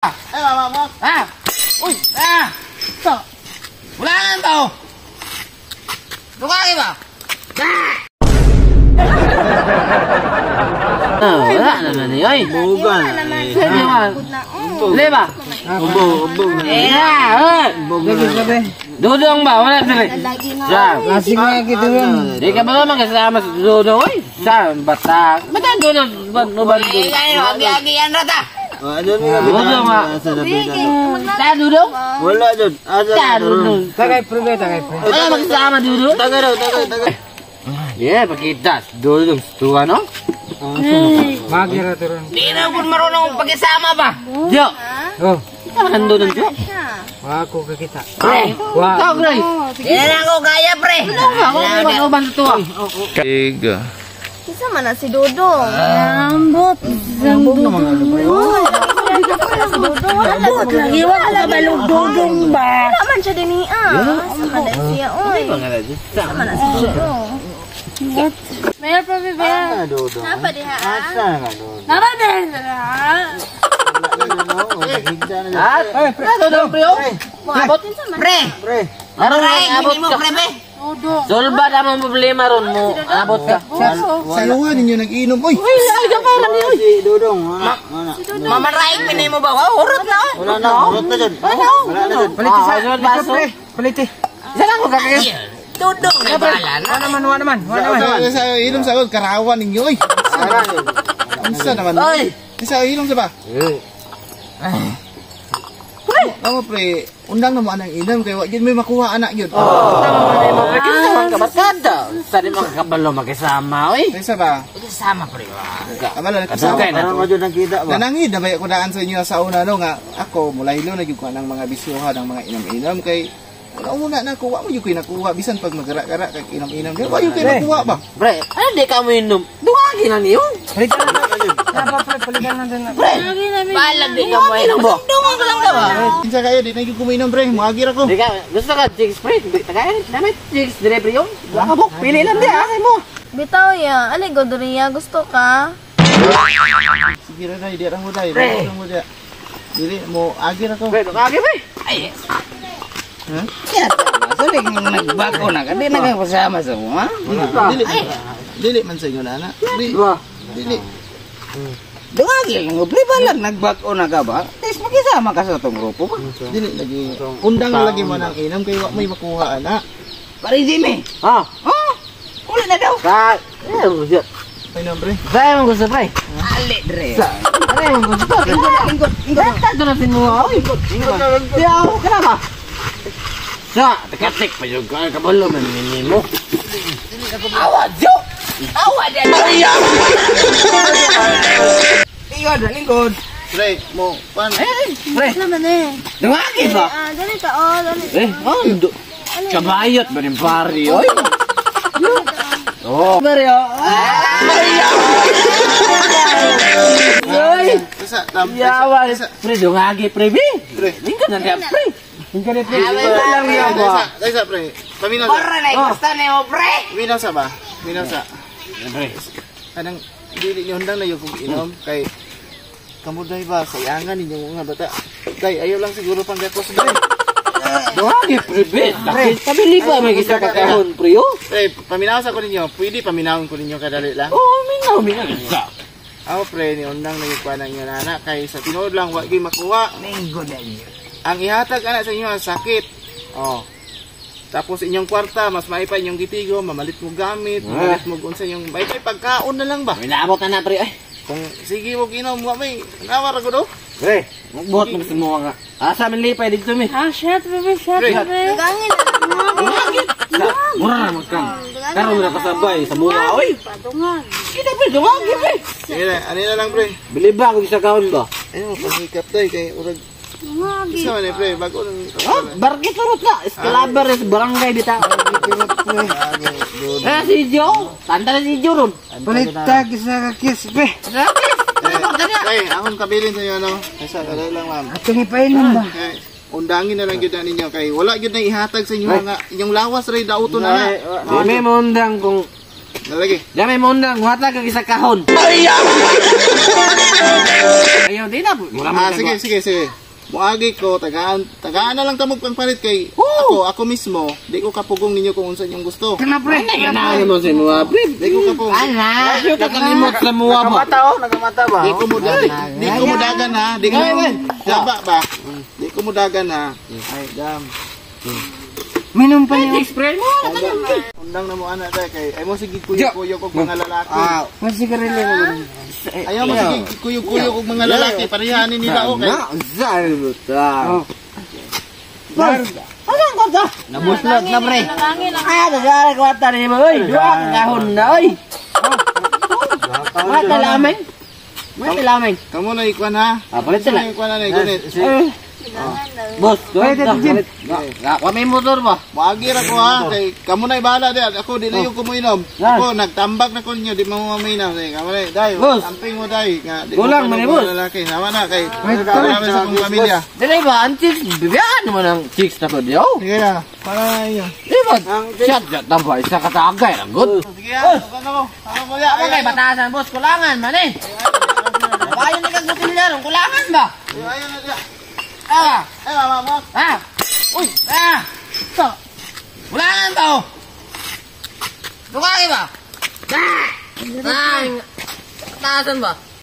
Ay, mama, mama. Ah! Uy! Ah! Ito! Wala nga ang tao! Dungagi ba? Ah! Ah, wala naman eh. Oy! Buga. Sige ba? Hindi ba? Ubo, ubo. Ah, eh! Dudong ba? Wala sila. Sa. Lasing nga kita ron. Di ka ba naman kasama sa Dudong? Oy! Sa, bata. Bata Dudong. Ba, no ba Dudong? Agi-agi yan rata. Ano nga Dudong nga. Sa Dudong? Wala dun. Asa Sa Dudong. Tagay pre, tagay pre. Wala magkasama Dudong? Tagay daw, tagay, tagay. Yeah, pakita. Dudong. Tuwa, no? Magira to ron. Di na ako marunong pag-isama ba? Jo! Oh, Saan Dudong, Jo? wa ko kakita. Pre! Wa. Tawag, Ray! Di na ako kaya, pre. Ako, uban sa tuwa. Tiga. Kisa man na si Dodong. Ambot. Ambot naman ano ba? Ambot lagi wa ka balog Dodong ba. Wala man siya dinhi ah. Sa man na siya oy. Sa man na si Dodong. Meron pa, bebe. Napa diha ah? Napa din. Ah, Dudong, pre, oh. Abot. Kinsa man? Pre. Pre. Aron, abot Hindi mo, ka. pre, be. Dodong. Solba na mong problema ron mo. Abot ka. Sayuhan ninyo nag-inom. Uy! Uy, ay, ka pa rin yun. Si Dudong. Mamaraing pinay mo ba? Oh, urot na. oh. Wala na, urot na dyan. Wala na dyan. Paliti sa Ah, sunod baso. pre. Paliti. Isa lang ko kakayos. Dudong, eh, bahala na. Wa naman, wa naman, wa naman. Sa ilong sa karawan ninyo. Uy! Unsa naman? Oy! Sa ilong sa ba? Amo pre, undang na mo anang inom kay wa gyud may makuha anak gyud. Tama ba na mo? Pre, kinsa man ka barkada. Sa di mga kabalo magkasama, oy. Kaysa ba? Sama, pre. Amala na kasama. Kasugay na to. Nanangid na ba ko daan sa inyo sa una no nga ako mulaylo na gyud ko anang mga bisyoha ng mga inom-inom kay una una na ako wa mo gyud ko'y nakuha bisan pag magara-gara kag inom-inom wa gyud ko'y nakuha ba. Pre, ano di ka mo inom? Duwagi na niyo. Paliti na. Napa pre, palitan na din. Pre, Balag di ka mo. Duwagi lang ba? Dudong ko lang daw. ah. Kinsa kayo di na gyud ko mainom pre, moagi ra ko. Di ka, gusto ka jigs pre? Tagayan, namit jigs dire pre yung. Wala ka buk, pili lang di ah, mo. Bitaw ya, ali go diri ya gusto ka? Sige ra dai, di ra mo dai. Di ra mo dai. Dili mo agi ra ko. Pre, duwagi pre. Ay, Ha? Kaya, sorry, nagbago na ka. Di na ka kasama sa mo, ha? Dili. Dili man sa inyo na anak. Dili. Dili. Dungagi lang, pre, balag nagbago na ka ba? Tapos magkisama ka sa tong grupo ba? Dili lagi. Undang lagi mo nang inom kay wa may makuha anak. Pare Jimmy. Ah, Oh, uli na daw. sa, eh, shit. Ay pre. Sa'yo mong gusto pre. Ali, dre. Sa'yo mong gusto. Ingkot, ingkot, ingkot. Basta doon na sinuha, oy. Di ako, kaya ba? Sa, tekatik pa yung kabalo man mo. Awa, Jo! Awa, dre. Ingkot, lingkod. Pre, mo pan. Pre, Naman eh. duwagi ba? Ah, dali ka oh, dali. Eh, oh, kabayot ba rin pari, oy? Oh, pari, oh. Ay! Sa tam. Yawa, pre, dungagi, pre, bi. Pre. Lingkod na niya, pre. Hingga ni pre. Lang yan, ba? Sa, sa pre. Paminaw sa. Para na gusto ni mo, pre. Minaw sa ba? Minaw sa. Pre, Kanang dili niyo undang na yung kung inom kay kamuday ba sayangan ninyo mga bata. Kay ayaw lang siguro pang gakos pre. dungagi, pre, bi. Pabili pa, may isa kakahon, pre, oh. Pre, paminaw sa ko ninyo. Pwede paminawon ko ninyo kadali lang. Oh, minaw, minaw. Sa. Ako pre, ni undang na yung kuha ng inyo anak kay sa tinuod lang wa gyud makuha. Lingkod na niyo. Ang ihatag anak sa inyo ang sakit. Oh. Tapos inyong kwarta, mas maipay inyong gitigo, mamalit mo gamit, mamalit mo unsa inyong maipay pagkaon na lang ba? May naabot na na, pre, ay. Kung sige mo ginom, wa may nawara ko do. Pre, magbuhat mo sa mga nga. Asa man lipay dito, mi. Ah, shit, bebe, shit, Pre. bebe. Dugangin na. Sa, mura na magkang. Karon na kasabay sa mura, oy. Padungan. Kita, pre, dungagi, pre. Sige na, ano na lang pre. Bili ba ako isa kaon ba? Ayun, panghikap tayo kay urag. Dungagi. Isa man eh pre, bago nang Oh, barkit turot na. Escalabar sa barangay dita. Eh, si Joe. Tanda na si Joe ron. Palita sa kakis pre. Ay, akong kabilin sa inyo no. Isa kadali lang ma'am. Atong ipainom ba? Kay undangin na lang gyud na ninyo kay wala gyud na ihatag sa inyo nga inyong lawas ray dauto na na. Di may mondang kung Nalagi. Di may mondang watag kag isa kahon. Ayaw diyo di na. Ah, sige, sige, sige. Muagi ko, tagaan, tagaan na lang tamog pang palit kay ako mismo, di ko kapugong ninyo kung unsa inyong gusto. Kana pre. Kana mo sa mga pre. Di ko kapugong. Ana. Yo kakalimot sa muwa ba. Nakamata oh, nakamata ba? Di ko mo di ko mo dagan ha, di ko Daba ba? Di ko mo dagan ha. Ay, dam. Minom pa niyo. Spray mo. Undang na mo ana dai kay ay mo sige kuyo-kuyo kog mga lalaki. Ah, Mas sigarilyo mo. Ayaw mo sige kuyo-kuyo kog mga lalaki, parehanin nila okay. Na, zaruta. Oh. Ano ang kwarta? Nabuslot na pre. Nangangin ang Ah, nagara kwarta ni mo oy. Duha ka kahon na oy. Mata lamay. Mata lamay. Kamo na ikuan ha. Ah, palit sila. Kamo na ikuan na gunit. Boss, doon ta. Wa may motor ba? Moagi ra ko ha kay kamo na bahala di ako di na yung kumuinom. Ako nagtambak na ko ninyo di mo maminaw kay kamo na dai. Boss. Amping mo dai nga di mo Kulang man eh, pa boss. lalaki. Sama na kay marami sa akong pamilya. Dili ba ang chicks bibiyaan mo ng chicks na ko diyo? Sige na. Para na inyo. Di ba? Shot shot na ba isa katagay lang good. Sige ha. Ugan ako. Ako mo ya. Ako kay batasan boss kulangan man eh. Bayo ni kag butilya ron kulangan ba? Ayo na diya. Ah, Ay mama mo. ah. Uy, ah. So. Kulangan ba? Oh? Dukay ba? Ah! Ah! Batasan ba?